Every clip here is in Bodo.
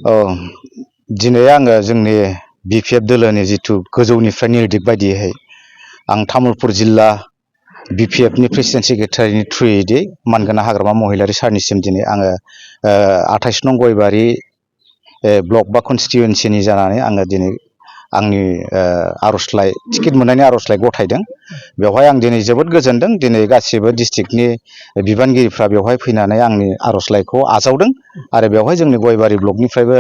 औ दिनै आङो जोंनि बिपिएफ दोलोनि जिथु गोजौनिफ्राय निर्देश बायदियै आं तामुलपुर जिल्ला बिपिएफनि प्रेसिडेन्ट सेक्रेटारिनि थ्रुयै मानगोनां हाग्रामा महिलारि सारनिसिम दिनै आङो 28 नं गयबारि ब्लक बा कनस्टिटुयेन्सिनि जानानै आङो दिनै आंनि आर'जलाइ टिकेट मोननायनि आर'जलाइ गथायदों। बेवहाय आं दिनै जोबोद गोजोनदों। दिनै गासिबो डिस्ट्रिक्टनि बिबानगिरिफ्रा बेवहाय फैनानै आंनि आर'जलाइखौ आजावदों आरो बेवहाय जोंनि गयबारि ब्लकनिफ्रायबो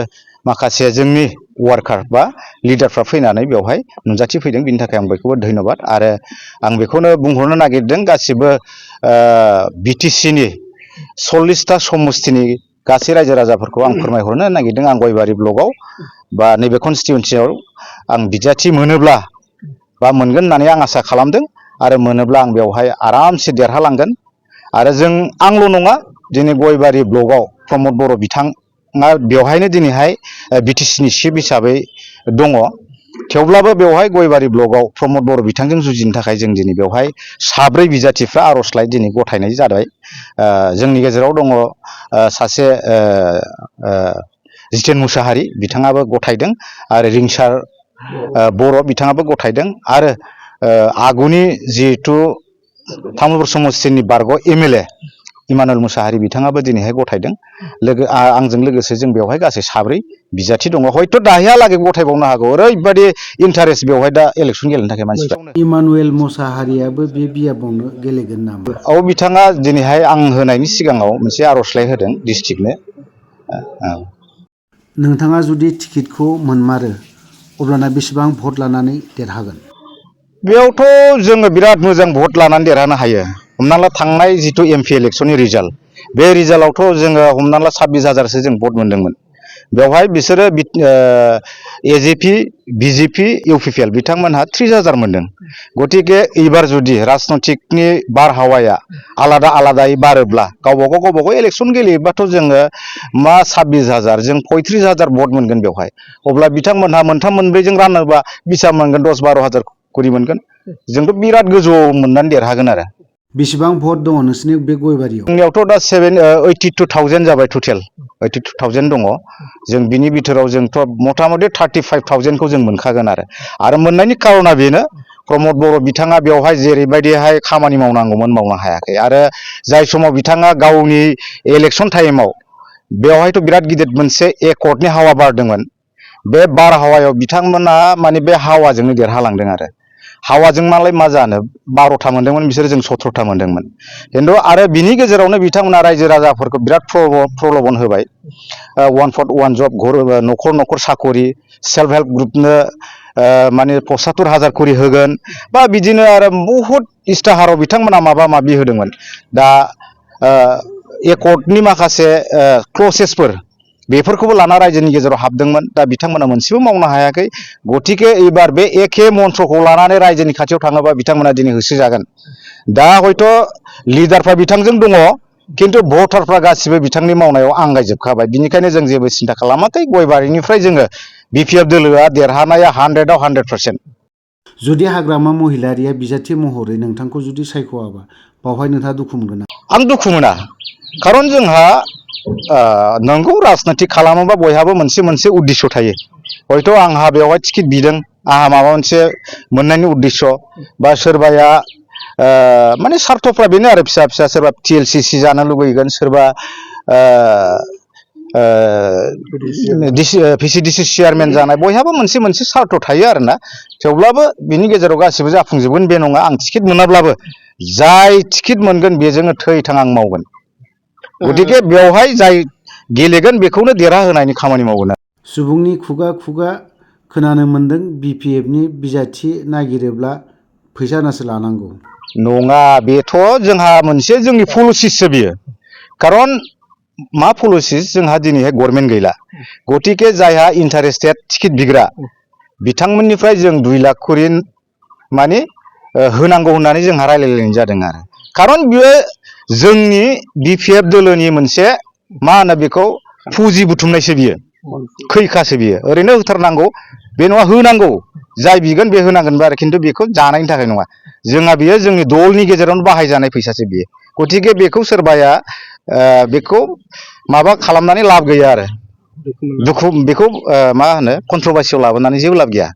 माखासे जोंनि वार्कार बा लिडारफ्रा फैनानै बेवहाय नुजाथिफैदों। बिनि थाखाय आं बयखौबो धन्यबाद आरो आं बेखौनो बुंहरनो नागिरदों गासिबो बिटिसिनि 40टा समस्तिनि गासै रायजो राजाफोरखौ आं फोरमायहरनो नागिरदों। आं गयबारि ब्लकआव बा नैबे कनस्टिटुयेन्सियाव आं बिजाथि मोनोब्ला बा मोनगोन होननानै आं आसा खालामदों आरो मोनोब्ला आं बेवहाय आरामसे देरहालांगोन। आरो आंल' नङा, दिनै गयबारि ब्लकआव प्रमद बर' बिथाङा बेवहायनो दिनैहाय बिटिसिनि चिफ हिसाबै दङ। थेवब्लाबो बेवहाय गयबारि ब्लकआव प्रमद बर' बिथांजों जुजिनो थाखाय जों दिनै बेवहाय 7 बिजाथिफ्रा आर'जलाइ दिनै गथायनाय जाबाय। जोंनि गेजेराव दङ सासे जितेन मुसाहारि, बिथाङाबो गथायदों आरो रिंसार बर' बिथाङाबो गथायदों आरो आगुनि जिहेथु तामुलपुर समस्तिनि बारग' एमएलए इमानुएल मुसाहारि बिथाङाबो दिनैहाय गथायदों। आंजों लोगोसे जों बेवहाय गासै 7 बिजाथि दङ। हयथ' दाहायालागै गथायबावनो हागौ, ओरैबायदि इन्टारेस्ट बेवहाय दा इलेक्सन गेलेनो थाखाय मानसिफ्रा। इमानुएल मुसाहारियाबो बे बियाबावनो गेलेगोन नामा? औ, बिथाङा दिनैहाय आं होनायनि सिगाङाव मोनसे आर'जलाइ होदों डिस्ट्रिक्टनो। नोंथाङा जुदि टिकेटखौ मोनमारो अब्लाना बेसेबां भट लानानै देरहागोन? बेयावथ' जोङो बिराद मोजां भट लानानै देरहानो हायो। हमना ला थांनाय जिथु एमपि इलेक्सननि रिजाल्ट, बे रिजाल्टआवथ' जोङो हमना ला 26,000सो जों भट मोनदोंमोन। बेवहाय बिसोरो एजेपि, बिजेपि, इउपिपिएल बिथांमोनहा 30,000 मोनदों। गतिके एबार जुदि राजनैतिकनि बारहावाया आलादा आलादायै बारोब्ला गावबागाव इलेक्सन गेलेयोबाथ' जोङो मा 26,000 जों 35,000 भट मोनगोन बेवहाय। अब्ला बिथांमोनहा मोनथाम मोनब्रैजों रानोबा बेसेबां मोनगोन? 10-12,000 करि मोनगोन। जोंथ' बिराद गोजौआव मोननानै देरहागोन आरो। बेसेबां भट दङ नोंसोरनि बे गयबारियाव? जोंनियावथ' दा 82,000 जाबाय, टटेल 82,000 दङ। जों बिनि बिथोराव जोंथ' मथा मथि 35,000खौ जों मोनखागोन आरो मोननायनि खारना बेनो प्रमद बर' बिथाङा बेवहाय जेरैबायदिहाय खामानि मावनांगौमोन मावनो हायाखै आरो जाय समाव बिथाङा गावनि इलेक्सन टाइमाव बेवहायथ' बिराद गिदिर मोनसे एकर्डनि हावा बारदोंमोन। बे बारहावायाव बिथांमोना माने बे हावाजोंनो देरहालांदों आरो। हावाजों मालाय मा जानो, 12था मोनदोंमोन बिसोरो, जों 17था मोनदोंमोन। खिन्थु आरो बिनि गेजेरावनो बिथांमोना रायजो राजाफोरखौ बिराद प्रल'भन होबाय। 1 फट 1 जब, न'खर न'खर साखरि, सेल्फ हेल्प ग्रुपनो माने 75,000 करि होगोन बा बिदिनो आरो बहुद इस्ताहाराव बिथांमोना माबा माबि होदोंमोन। दा एकर्डनि माखासे क्लसेसफोर बेफोरखौबो लाना रायजोनि गेजेराव हाबदोंमोन। दा बिथांमोना मोनसेबो मावनो हायाखै। गतिके एबार बे एखे मन्त्रखौ लानानै रायजोनि खाथियाव थाङोबा बिथांमोना दिनै होसोजागोन। दा हयथ' लिडारफ्रा बिथांजों दङ, खिन्थु भटारफ्रा गासिबो बिथांनि मावनायाव आंगायजोबखाबाय। बिनिखायनो जों जेबो सिन्था खालामाखै। गयबारिनिफ्राय जोङो बिपिएफ दोलोआ देरहानाया 100आव 100%। जुदि हाग्रामा महिलारिया बिजाथि महरै नोंथांखौ जुदि सायख'वाबा बावहाय नोंथाङा दुखु मोनगोन ना? आं दुखु मोना, खारन जोंहा नंगौ राजनितिक खालामोबा बयहाबो मोनसे उद्देश्य थायो। हयथ' आंहा बेवहाय टिकेट बिदों, आंहा माबा मोनसे मोननायनि उद्देश्य, बा सोरबाया माने सार्थफ्रा बेनो आरो फिसा फिसा, सोरबा TLCC जानो लुबैगोन, सोरबा VCDC चेयारमेन जानाय, बयहाबो मोनसे सार्थ थायो आरोना। थेवब्लाबो बिनि गेजेराव गासिबो जाफुंजोबगोन बे नङा। आं टिकेट मोनाब्लाबो जाय टिकेट मोनगोन बेजोंनो थै-थां आं मावगोन। गतिके बेवहाय जाय गेलेगोन बेखौनो देरहाहोनायनि खामानि मावगोन। सुबुंनि खुगा खुगा खोनानो मोन्दों बिपिएफनि बिजाथि नागिरोब्ला फैसा होनासो लानांगौ। नङा, बेथ' जोंहा मोनसे जोंनि पलिसिसो बियो। खारन मा पलिसिस? जोंहा दिनैहाय गभर्नमेन्ट गैला। गतिके जायहा इन्टारेस्टेड टिकेट बिग्रा बिथांमोननिफ्राय जों 2 लाख करि माने होनांगौ होननानै जोंहा रायलायलायनाय जादों आरो। खारन बियो जोंनि बिपिएफ दोलोनि मोनसे मा होनो बेखौ फुजि बुथुमनायसो बियो, खैखासो बियो। ओरैनो होथारनांगौ बे नङा, होनांगौ। जाय बिगोन बे होनांगोनबो आरो, खिन्थु बेखौ जानायनि थाखाय नङा। जोंहा बियो जोंनि दलनि गेजेरावनो बाहायजानाय फैसासो बियो। गतिके बेखौ सोरबाया बेखौ माबा खालामनानै लाब गैया आरो। बेखौ मा होनो कन्ट्रभार्सियाव लाबोनानै जेबो लाब गैया।